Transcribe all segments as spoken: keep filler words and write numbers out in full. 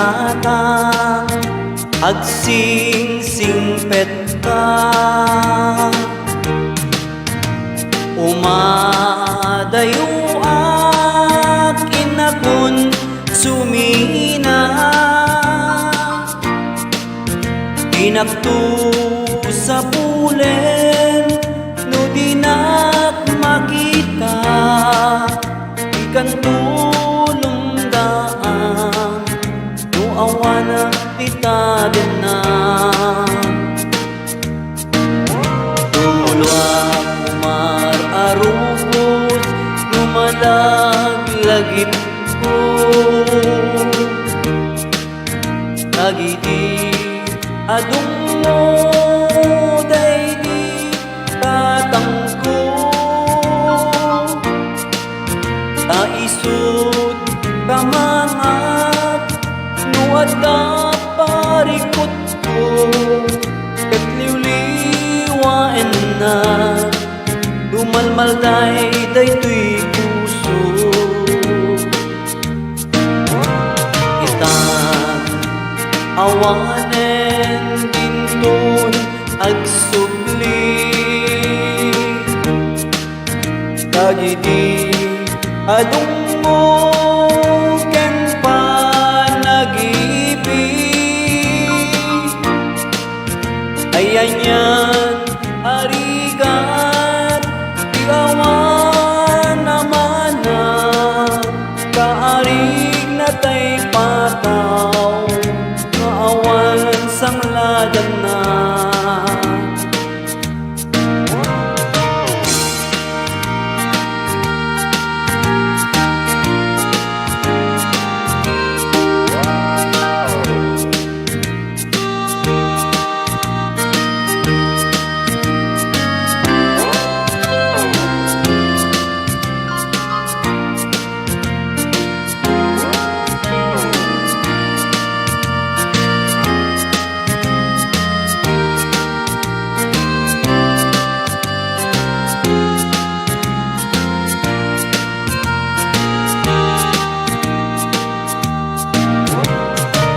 Tatang, agsingsingpetka. Umadayoak, innakon sumina. Dinakto sapulen no dinak makita. Ikan tulong daan no awan ti tadenna. Tulo a kumar a rubos no malaglagipko. Dagiti adungo daydi tatangko. Ta isut' ta mangngap no adda parikutko, ket liwliwaenna no malmalday daytoy puso. Itan, awanen dinton agsubli. Dagiti adungo ken panagibi. Ay-anian a rigat ti awan a mana, kaarigna tay pataw nga awan sangladanna.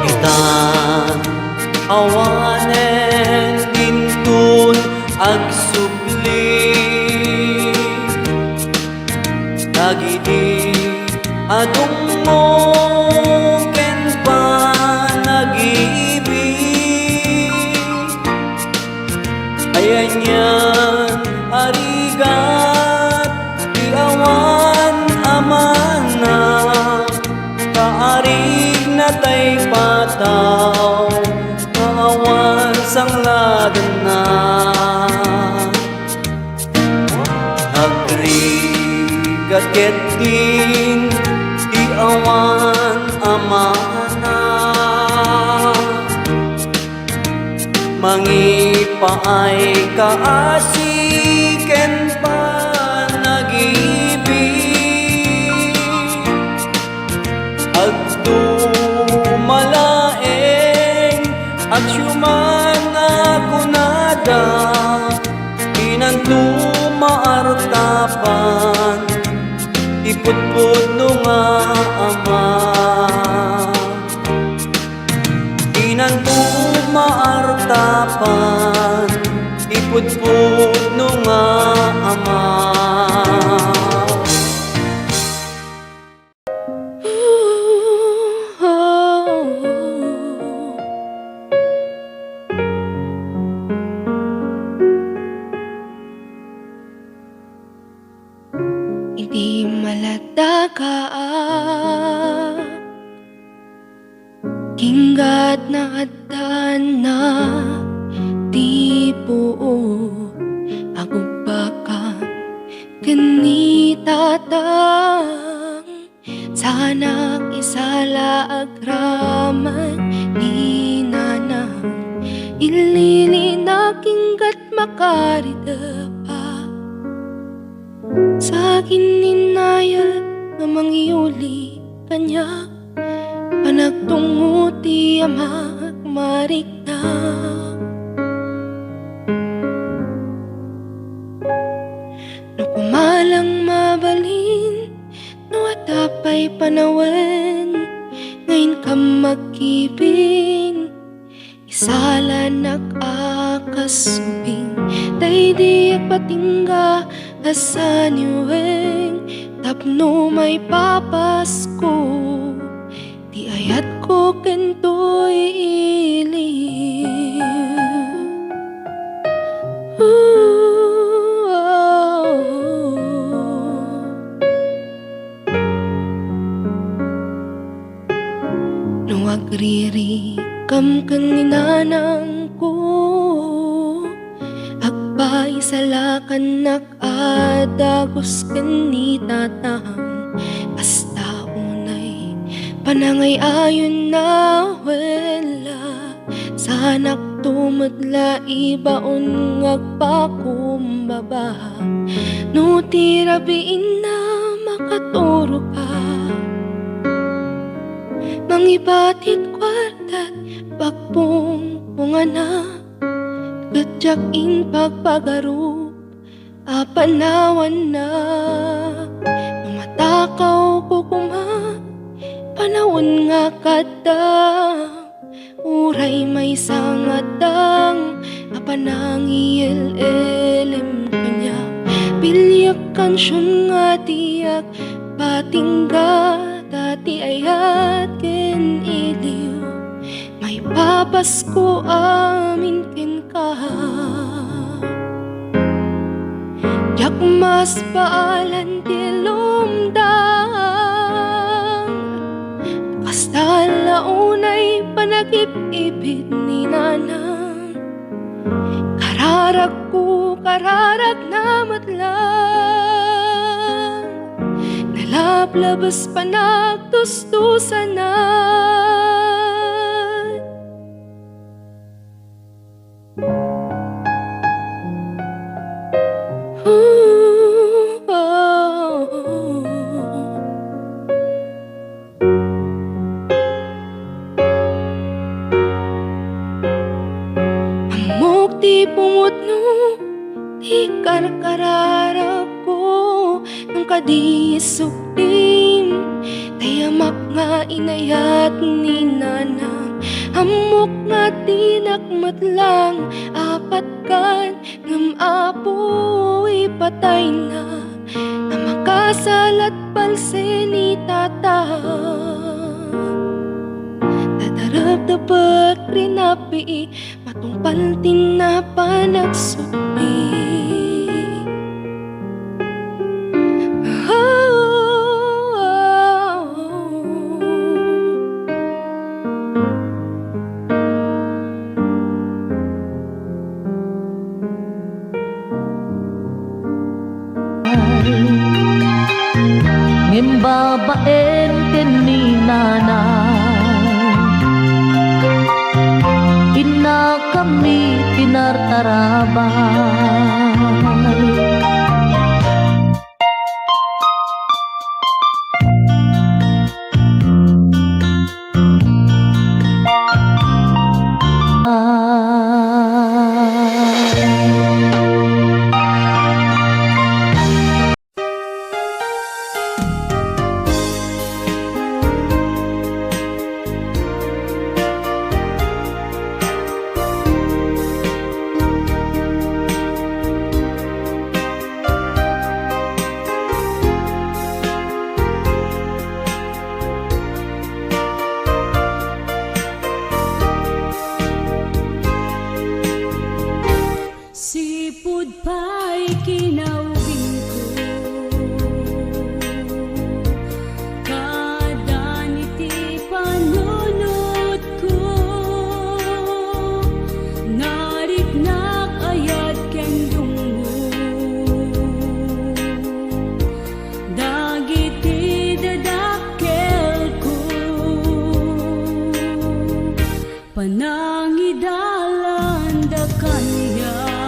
Itan, awanen dinton agsubli. Dagiti adungo ken panagibi. Ay-anian a rigat ti awan a mana, kaarigna tay pataw nga awan sangladanna. Agrigat ketdin ti awan a mana. Mangipaay kaasi ken panagibi. Agduma laeng, agsiuman a kunada, dinanto maartapan ti pudpudno nga ama. Dinanto maartapan ti pudpudno nga ama. Idi maladakaak, kinggatna addannak ti puot, agubbakam ken ni tatang. Saanak isala agraman ni nanang, ililinak inggat makaridepa. Saginninayak nga mangiuli kaniak, panagtungngo ti amak marikna. No kumalang mabalin, no adda pay panawen, nga inkam mag- agkibin. Isalanak a kasubing, daydi agpatingga a saniweng tapno maipapasko ti ayatko ken toy iliw. No agririkam ken ni nanangko, agpaisalakannak a dagus ken ni tatang. Kasta unay panangay-ayon na wella, sanakto met la ibaon nga agpakumbaba. No ti rabiinna makaturoka, mangibatit kuartat pagpungpungana, ket diak impagpagarup a panawanna. No matakawko koma, panawen nga kaddam. Uray maysa nga addang a panangiyel-elem kaniak, biliek kansion nga diak patingga, ta ti ayat ken iliw maipapasko amin kenka. Diak masbaalan ti lumdang, kasta la unay panagip-ipit ni nanang. Kararagko, kararagna met lang, nalablabes panagtustusanan. Ammok ti pumudno ti karkararagko, ngem kadi suktim, tayamak nga inayat ni nanang. Ammok nga dinak met lang a patkan, ngem Apo, ipatayna a makasalat palse ni tata. Tadarepdepek, rinabii, matungpal ti napanagsukbi. Ngem babaen ken ni nanang, innakami ti nartarabay. Sipud pay kinaubingko, kadan iti panunotko, nariknak ayat ken dungngod dagiti dadakkelko. Panangidalanda kaniak,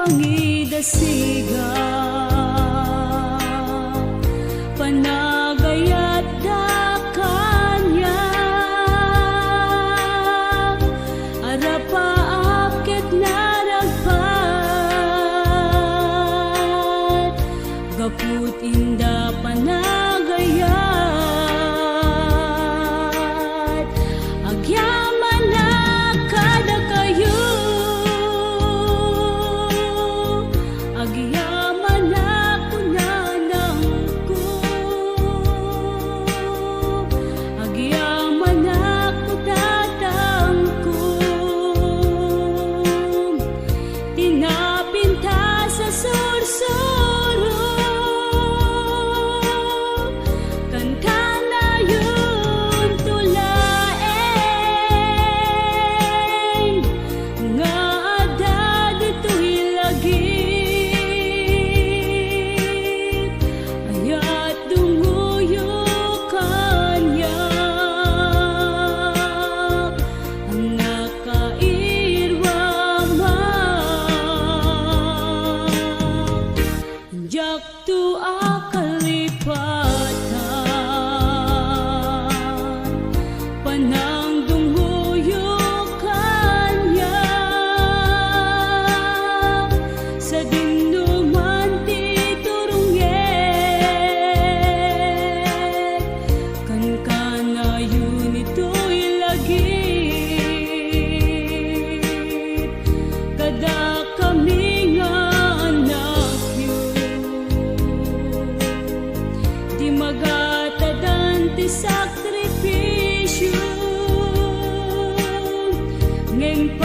Nangidasiga, panagayatda kaniak, arapaap ket naragpat, gaput inda panagayat. Agyamanak kadakayo, agyamanak kunanangko, agyamanak kutatangko. Ti napintas a sursuro, kankanayon to laeng nga adda ditoy lagip. Ayat dungoyo kaniak, annaka iruamak. Diakto a kalipatan, panangdungoyo kaniak, sadinoman ti turungek, kankanayon itoy lagip. Kadakami nga anakyo, ti magatadan ti sakripisio, ngem